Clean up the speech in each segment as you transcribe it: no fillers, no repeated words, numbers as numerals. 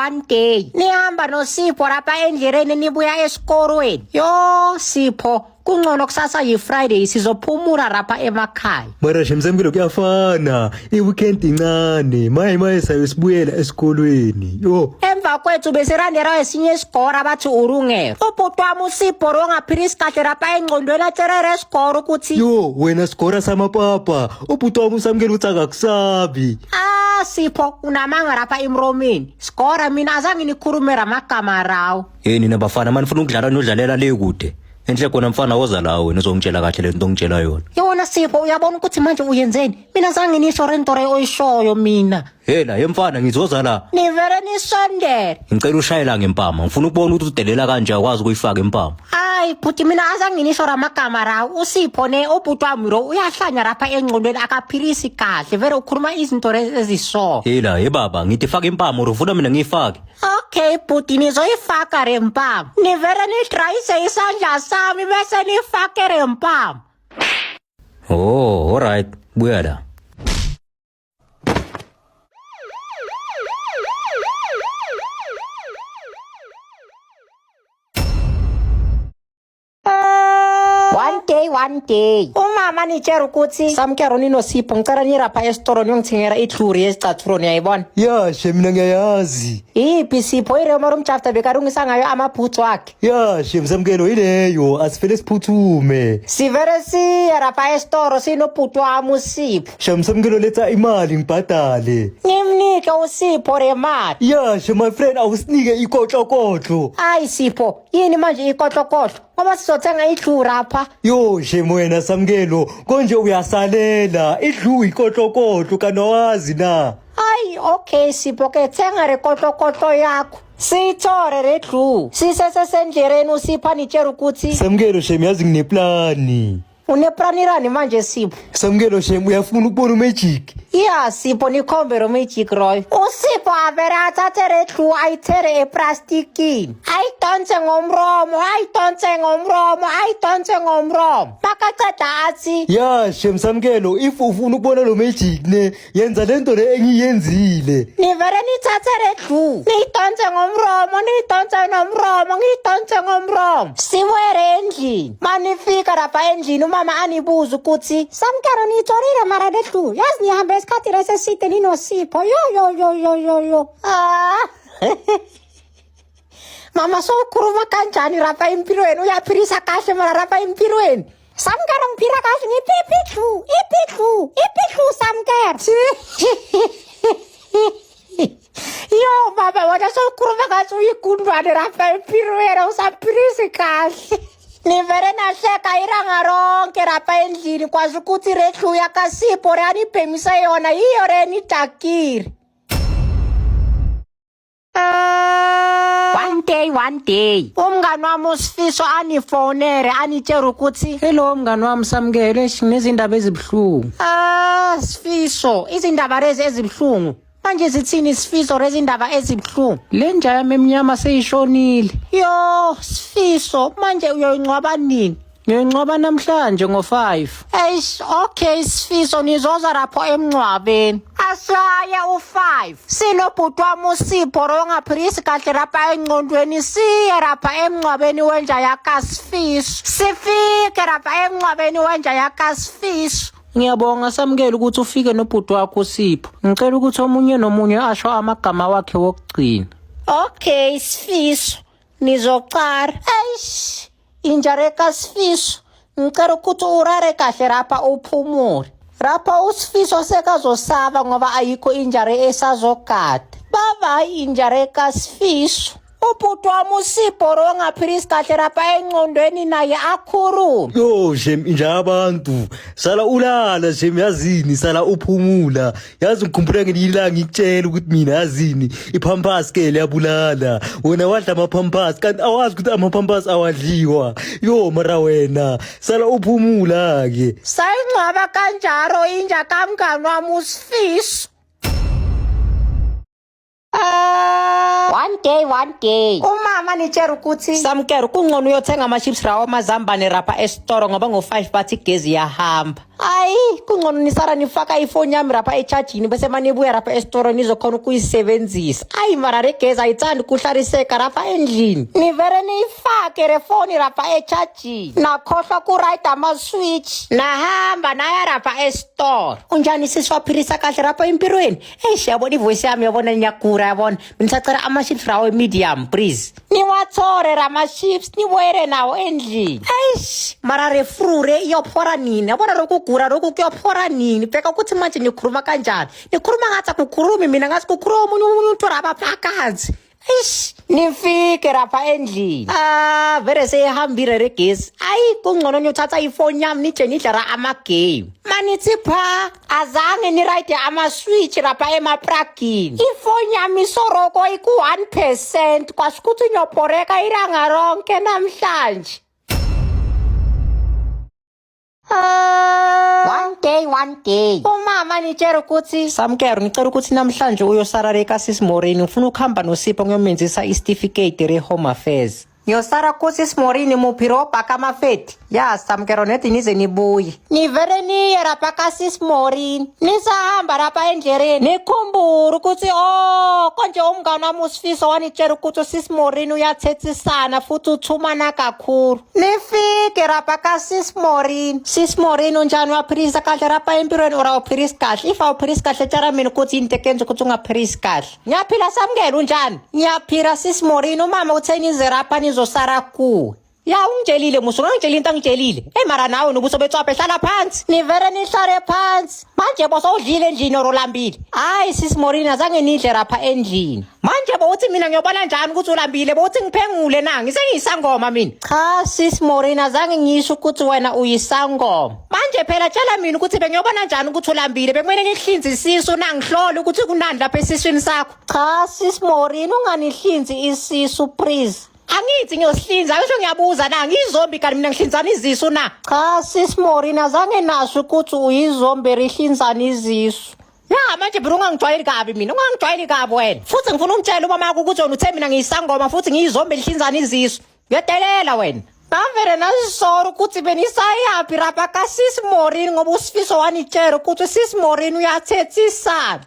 one day nihamba noSipho lapha endleleni nibuya esikolweni. Yo Sipho, kungcono kusasa yi-Friday sizophumula lapha emakhaya. Mara shem Samkelo kuyafana. I-weekend incane. Maye maye sayo sibuyela esikolweni. Yo. Emva kwethu besirandera esinye isigora bathi urungero. Ubhuti wami uSipho rongaphilisi kahle lapha engqondweni atshelele esigora ukuthi Yo wena sigora samapapa. Ubhuti wami uSamkelo uthi akakusabi. Ah Sipho unamanga lapha emromeni. Sigora mina azange nikhulume ramagama rawo. Hey nina bafana manifuna ukudlala nodlalela le kude. Enhle khona mfana woza la wena uzongitshela kahle lento ongitshela yona. Yona Sipho uyabona ukuthi manje uyenzeni? Mina zange nisho rento re oyishoyo mina. Hela ye mfana ngizoza la. Nivele nisondele. Ngicela ushayela ngempama. Ngifuna ukubona ukuthi udelela kanje akwazi ukuyifaka impama. Hayi bhuti mina azange nisho ramagama rawo. USipho ne ubhuti wami ro uyahlanya lapha engqondweni akaphilisi kahle. Vele ukhuluma izinto lezi eziso. Hela ye baba ngithi faka impama or ufuna mina ngiyifake. Okay bhuti nizoyifaka re mpama. Nivele nidrayise isandla sami bese nifake re mpama. Oh, all right. Buya la. One day, one day. Umama nitshela ukuthi Samkero ninoSipho ngicela nirapha esitolo niyongithengela ihluri yezicathulo niyayibona. Ya shem mina ngiyayazi. Iphi Sipho irema romjafta bekalungisa ngayo amabhutsu akhe. Ya shem Samkelo ileyo asifele siphuthume. Sivele siye rapha esitolo sinobhuti wami uSipho. Shem Samkelo letha imali ngibhadale. Ngimnike uSipho le mali. Ya shem my friend awusinike ikotlokotlo. Hayi Sipho, yini manje ikotlokotlo? Ngoba sizothenga idlu rapha. Yo shem wena Samkelo konje uyasalela idlu ikotlokotlo kanti awazi na. Hayi okay Sipho ke thenga le kotlokotlo yakho. Siyithole le dlu. Sisesesendleleni uSipho anitshela ukuthi Samkelo shem yazi ngineplani. Uneplanirani manje Sipho? Samkelo shem uyafuna ukubona umagic? Ya Sipho nikhombe lo magic roy. USipho avele athathe le dlu ayithere eplastikini. Ayidonse ngomlomo, ayidonse ngomlomo, ayidonse ngomlomo. Makaceda athi Ya shem Samkelo if ufuna ukubona lo magic ne yenza lento le engiyenzile. Nivele nithathe le dlu niyidonse ngomlomo niyidonse nomlomo ngiyidonse ngomlomo sibuyele endlini manifika lapha endlini umama anibuze ukuthi Samkelo niyitholile mara le dlu yazi nihambe isikhathi lesi eside ninosipho yo yo yo yo yo yo ah mama sowukhuluma kanjani lapha empilweni uyaphilisa kahle mara lapha empilweni Samkelo ngiphila kahle ngiphi ipidlu ipidlu ipidlu Samkelo yo baba wena sowukhuluma ngathi uyigundwane lapha empilweni awusaphilisi kahle nivele nahleka ilanga lonke lapha endlini kwazi ukuthi redlu yakasipho leyanibhemise yona yiyo lenidakile. One day, one day. Umngani wami uSifiso anifonere anitshela ukuthi Hello mngani wami Samkelo, eish nginezindaba ezibuhlungu. Ah, Sifiso, izindaba lezi ezibuhlungu. Manje zithini Sifiso lezi indaba ezibuhlungu? Le nja yami emnyama seyishonile. Yo, Sifiso, manje uyoyingcwaba nini? Ngiyoyingcwaba namhlanje ngo-5. Eish, okay Sifiso, nizoza lapho emngcwabeni. Asaye u-5. Sinobhuti wami uSipho lo ongaphilisi kahle lapha engqondweni siye lapha emngcwabeni wenja yakaSifiso. Sifike lapha emngcwabeni wenja yakaSifiso. Ngiyabonga Samkelo ukuthi ufike nobhuti wakho uSipho. Ngicela ukuthi omunye nomunye asho amagama wakhe wokugcina. Okay Sifiso, nizoqala. Eish, inja rekaSifiso, ngicela ukuthi urare kahle lapha uphumule. Lapha uSifiso sekazosaba ngoba ayikho inja re esazogada. Baba inja rekaSifiso. Ubhuti wami uSipho lo ongaphilisi kahle lapha engqondweni naye akhulume. Yo shem inja yabantu sala ulala shem yazini sala uphumula yazi ngikhumbula ngelinye ilanga ngikutshela ukuthi mina yazini ipampers ke liyabulala wena wadla amapampers kanti awazi ukuthi amapampers awadliwa yo mara wena sala uphumula ke. Sayingcwaba kanjalo inja kamngani wami uSifiso. One day, one day. Umama nitshela ukuthi Samkelo kungcono uyothenga ama-chips rawo amazambane rapha esitoro ngoba ngo-5 bathi igezi iyahamba. Ayi, kungcono nisara nifaka ifoni yami rapha echajini bese manibuya rapha esitoro nizokhona ukuyisebenzisa. Ayi mara regezi ayithandi kuhlaliseka rapha endlini. Nivele niyifake le foni rapha echajini. Nakhohlwa kurayida ama-switch. Nahamba naya rapha esitoro. Unjani sisi waphilisa kahle rapha empilweni? Eish yabona ivoice yami yabona ngiyagula yabona. Mina ama-chips rawo medium please. Niwathore rama-chips nibuyele nawo endlini. Eish mara refrure iyophora nini? Yabona lokhu kugula lokhu kuyophora nini? Bheka ukuthi manje nikhuluma kanjani. Nikhuluma ngathi akukhulumi mina ngathi kukhuluma omunye umuntu rapha phakathi. Eish nifike lapha endlini. Ah vele seyihambile regesi. Ayi kungcono niyothatha ifoni yami nije nidlala ama-game. Manithi pha azange nirayide ama-switch lapha emaplagini. Ifoni yami isoroko iku-1% kwasho ukuthi ngiyoboreka ilanga lonke namhlanje. One day, one day. Umama nitshela ukuthi Samkelo ngicela ukuthi namhlanje uyosala le kasisi Morini ngifuna ukuhamba noSipho ngiyomenzisa isitifiketi re-Home Affairs. Ngiyosala kusisi Morini muphi robhaka amafeti. Ya Samkelo nedi nize nibuye. Nivele niye lapha kasisi Morini. Nisahamba lapha endleleni. Nikhumbule ukuthi oh konje umngane wami uSifiso wanitshela ukuthi usisi Morini uyathethisana futhi uthumana kakhulu. Nifike lapha kasisi Morini. Sisi Morini unjani uyaphilisa kahle lapha empilweni or awuphilisi kahle? If awuphilisi kahle tshela mina ukuthi yini into ekenza ukuthi ungaphilisi kahle. Ngiyaphila Samkelo unjani? Ngiyaphila sisi Morini umama uthe nize lapha nizosala kuwe. Ya ungitshelile musu ungangitsheli into angitshelile. Hey mara nawe nobuso betswaphe hlala phansi. Nivele nihlale phansi. Manje bo sowudlile endlini or ulambile? Hayi sisi Morini azange nidle lapha endlini. Manje bo uthi mina ngiyobona njani ukuthi ulambile? Bo uthi ngiphengule na? Ngisengiyisangoma mina. Cha sisi Morini azange ngisho ukuthi wena uyisangoma. Manje phela tshela mina ukuthi bengiyobona njani ukuthi ulambile? Bekumele ngihlinze isisu na ngihlole ukuthi kunani lapha esiswini sakho. Cha sisi Morini unganihlinzi isisu please. Angithi ngiyosihlinza angisho ngiyabuza na ngiyizombi kanti mina ngihlinzana izisu na? Cha sisi Morini azange nasho ukuthi uyizombi erihlinzana izisu. Ya manje phela ungangijwayeli kabi mina ungangijwayeli kabi wena. Futhi ngifuna ungitshele ubaba wakho ukuthi wena uthe mina ngiyisangoma futhi ngiyizombi elihlinzana izisu. Ngiyadelela wena. Ngavele nazisora ukuthi benisayaphi rapha kasisi Morini ngoba uSifiso wanitshela ukuthi usisi Morini uyathethisana.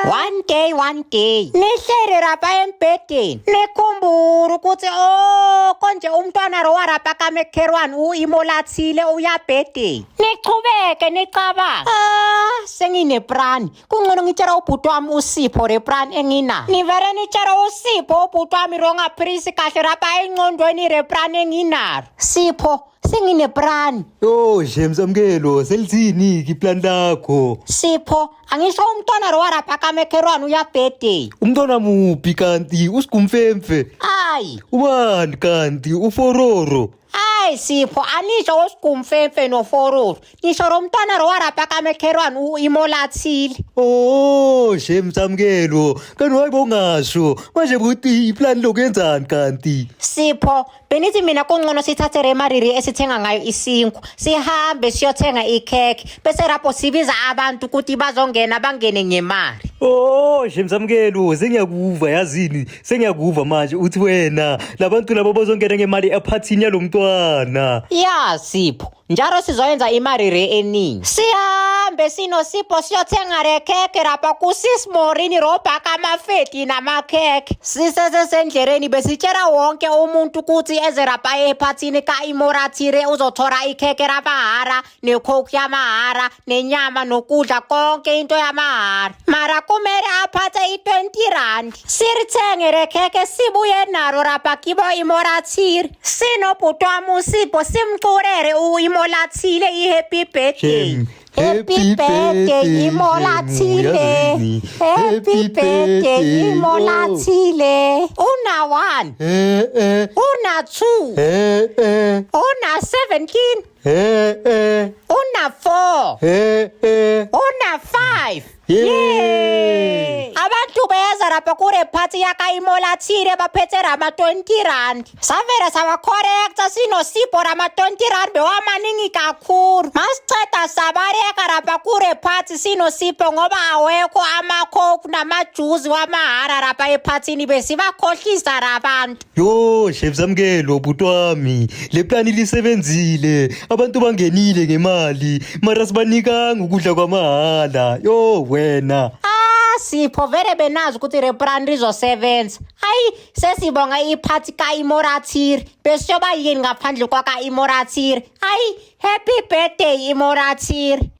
One day, one day. Nihleli lapha embhedeni. Nikhumbule ukuthi oh konje umntwana lo warapha kaMekherwane uimolathile uyabhedeni. Niqhubeke nicabanga. Ah, sengineplani. Kungcono ngitshela ubhuti wami uSipho le plan enginayo. Nivele nitshela uSipho ubhuti wami lo ngaphilisi kahle lapha engqondweni le plan enginalo. Sipho, sengineplani. Yo Shem Samkelo selithini-ke iplani lakho? Sipho, angisho umntwana lo warapha kaMekherwane uyabhedeni. Umntwana muphi kanti usigumfemfe? Ayi. Ubani kanti ufororo? Hayi Sipho, anisho usigumfemfe nofororo. Nisho lo mntwana lo warapha kaMekherwane uimolathile. Oh Shem Samkelo, kanti wayi bongasho. Manje buthi iplani lokuyenzani kanti? Sipho, benithi mina kungcono sithathe le mali esithenga ngayo isinkwa, sihambe siyothenga ikhekhe, bese lapho sibiza abantu ukuthi bazongena bangene ngemali. Oh Shem Samkelo, sengiyakuva yazini, sengiyakuva manje uthi wena labantu labo bazongena ngemali ephathini yalomntwana. Ya Sipho, njalo sizoyenza imali re eningi. Sihambe sinoSipho siyothenga le khekhe lapha kusisi Morini robhaka amafeti namakhekhe. Sisesesendleleni besitshela wonke umuntu ukuthi eze lapha ephathini ka-Imorathire uzothola ikhekhe lamahara necoke yamahara nenyama nokudla konke into yamahara. Mara kumele aphathe i-20 rand. Sirithenge le khekhe sibuye nalo lapha kibo Imorathire. Sinobhuti wami uSipho simculele u-Imolathile i-happy birthday. Shem, Happy birthday Imolathile. yazini. Happy birthday Imolathile. Una 1, Eh eh una 2, eh eh una 17, eh eh una 4, eh eh. una 5. Yeah. Abantu Abantu beza lapha kule phathi yakaImolathile baphethe rama 20 rand. Savele sabacorrecta sinosipho rama 20 rand bewamaningi kakhulu. Masiceda sabaleka lapha kule phathi sinosipho ngoba awekho amacoke namajuzi wamahara lapha ephathini besibakhohlisa labantu. Yo, Chef Samkelo bhuti wami, le plani lisebenzile. Abantu bangenile ngemali, mara sibanikanga ukudla kwamahhala. Yo wena. Ah, Sipho vele benazi ukuthi le plan lizosebenza. Hayi, sesibonga iphathi ka-Imorathiri. Besiyoba yini ngaphandle kwaka-Imorathiri? Hayi, happy birthday Imorathiri.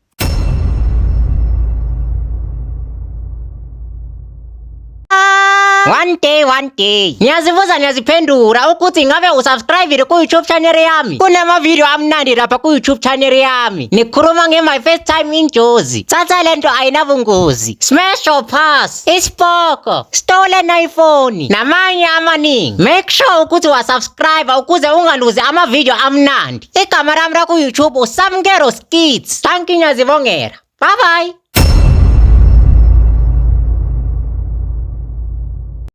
One day, one day. Ngiyazibuza ngiyaziphendula ukuthi ngabe usubscribe ku-YouTube channel yami. Kunama-video amnandi lapha ku-YouTube channel yami. Nikhuluma nge-my first time in Jozi. Thatha lento ayinabungozi. Smash or pass. Isipoko. Stolen iPhone. Namanye amaningi. Make sure ukuthi wasubscribe ukuze ungaluzi ama-video amnandi. Igama lami la ku-YouTube uSamkelo Skits. Thank you ngiyazibongela. Bye bye.